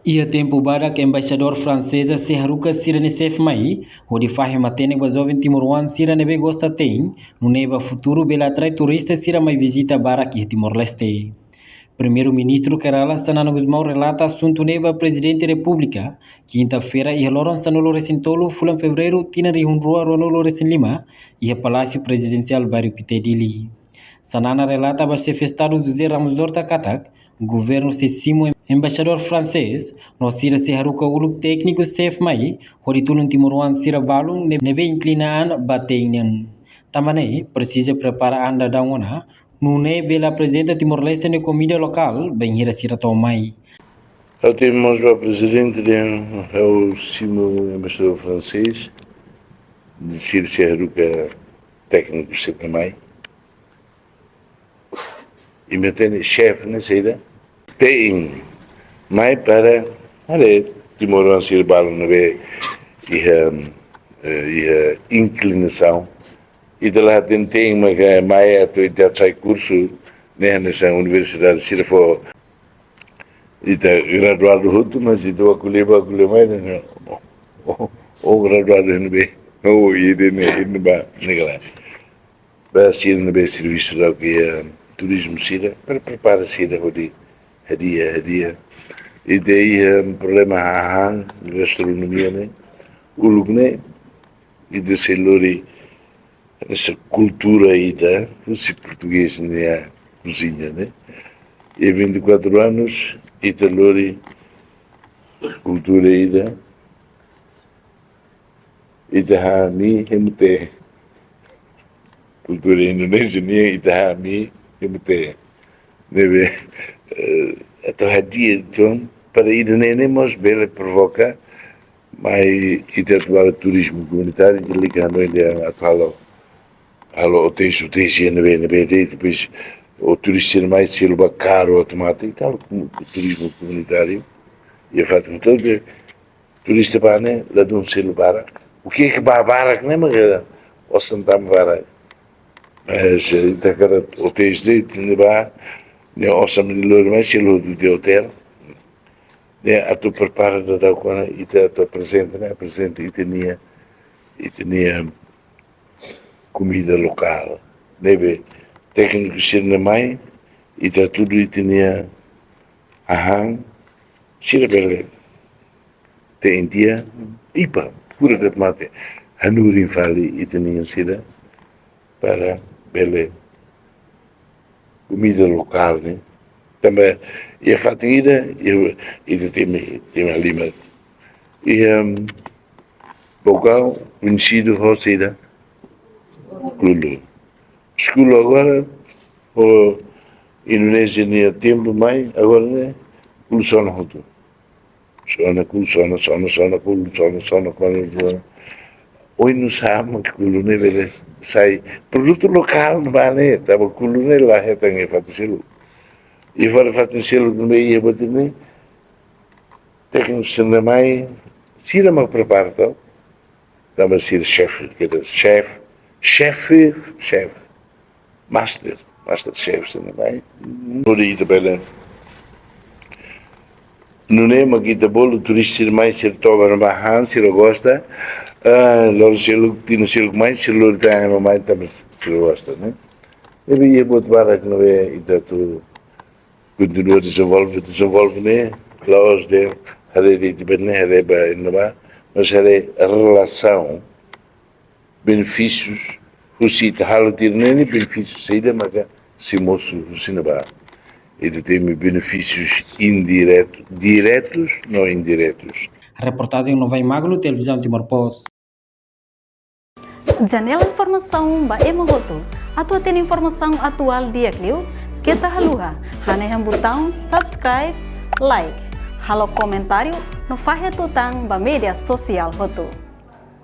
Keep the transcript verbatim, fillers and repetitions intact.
Iha tempu badak embaixadór franseza sei haruka sira-nia xefe mai, hodi fahe matenek ba joven timoroan sira ne'ebé gosta te'in, nune'e ba futuru bele atrai turista sira mai vizita barak iha Timor-Leste. Primeiru-Ministru Kay Rala Xanana Gusmão relata asuntu ne'e ba Prezidente Repúblika, kinta-feira iha loron sanulu-resin-tolu fulan Fevereiru tinan rihun rua ruanulu-resin-lima, iha Palásiu Prezidensiál Bairru Pité, Dili. Xanana relata ba Xefe Estadu José Ramos Horta katak, governu sei simu embaixadór fransés, no sira sei haruka uluk tékniku xefe mai, hodi tulun timoroan sira balun ne-, ne'ebé inklina an ba te'in nian. Tanba ne'e, presiza prepara an daudaun ona, nune'e bele aprezenta Timor-Leste nia komida lokál, bainhira sira to'o mai. Ha'u temi mós ba prezidente dehan ha'u simu embaixadór fransés, sira sei haruka tékniku sira mai. I matenek xefe ne'e saida? Te'in mai para haree timoroan sira balun ne'ebé iha, eh, iha inklinasaun. Ita la hatene te'in maka mai atu ita sai kursu ne'e hanesan universidade sira fó ita graduadu hotu, mas ita bá ko'alia, bá ko'alia mai ne'e, o, o, o graduadu ne'ebé, o ida ne'e, ida ne'ebá, ne'e kala. Ba sira ne'ebé servisu daudauk iha turizmu sira, para prepara sira hodi hadi'a, hadi'a. Ita iha problema hahán, gastronomia ne'e, uluk ne'e, ita sei lori hanesan kultura ida, husi portugés nia koziña ne'e. E vinte e quatro anos, ita lori kultura ida, ita hahán, hemu tee. Kultura Indonézia nian, ita hahán, hemu tee. Ne'ebé, eh, atu hadi'a, entaun, para ida-ne'e ne'e mós bele provoka, mai ita atu halo turizmu komunitáriu, ita lalika hanoin dehan atu halo, halo otéis, otéis iha ne'ebé, ne'ebé de'it, depois o turista mai selu ba karu automátiku, ita halo komu-, turizmu komunitáriu, iha fatin hotu, turista bá ne'e ladún selu barak. O que é que bá barak ne'e, maka osan tama barak. Mas, eh, ita hakarak otéis de'it, ita bá, ne'e osan mai lori mai selu hotu iha otél. Ne'e atu prepara daudauk ona, ita atu aprezenta, ne'e aprezenta ita-nia, ita-nia komida lokál. Ne'ebé tékniku sira ne'e mai, ita hatudu ita-nia hahán, sira bele te'in tiha, ipa, pura de'it mate, hanorin fali ita-nian sira, para bele komida lokál ne'e. Tanba iha fatin ida, iha, ita temi, temi halimar. Iha, em, Baucau, koñesidu ho saida? Kulu. Kulu agora, ho Indonézia nia tempu mai, agora ne'e, Kulu sona hotu. Sona Kulu, sona, sona, sona Kulu, sona, sona Kulu, sona. Oinsá mak Kulu ne'e bele sai produtu lokál ne'ebá ne'e, tanba Kulu ne'e la hetan iha fatin seluk. Iha fatin seluk ne'ebé iha buat ne'e, tékniku sira mai, sira mak prepara, tanba sira xefe, keta xefe, xefe, xefe, master, master chef sira mai. Hodi ita bele, nune'e mak ita bolu turista sira mai, sira toba ne'ebá han, sira gosta. Ah, loron seluk, tinan seluk mai, sira lori tan ema mai, tanba sira gosta, ne'e. Ne'ebé iha buat barak ne'ebé ita atu kontinua dezenvolve, dezenvolve ne'e, la'ós de'it haree de'it ba ne'e, haree ba ne'ebá, mas haree relasaun, benefísius, husi ita halo tiha ne'e, benefísiu saida maka sei mosu husi ne'ebá. Ita temi benefísius indiretu, diretus no indiretus. Reportajen Novai Magno, Televizaun Timor Post. Janela informasaun ba ema hotu. Atu hatene informasaun atuál di'ak liu, keta haluha hanehan butaun subscribe, like, halo komentáriu no fahe tutan ba média sosiál hotu.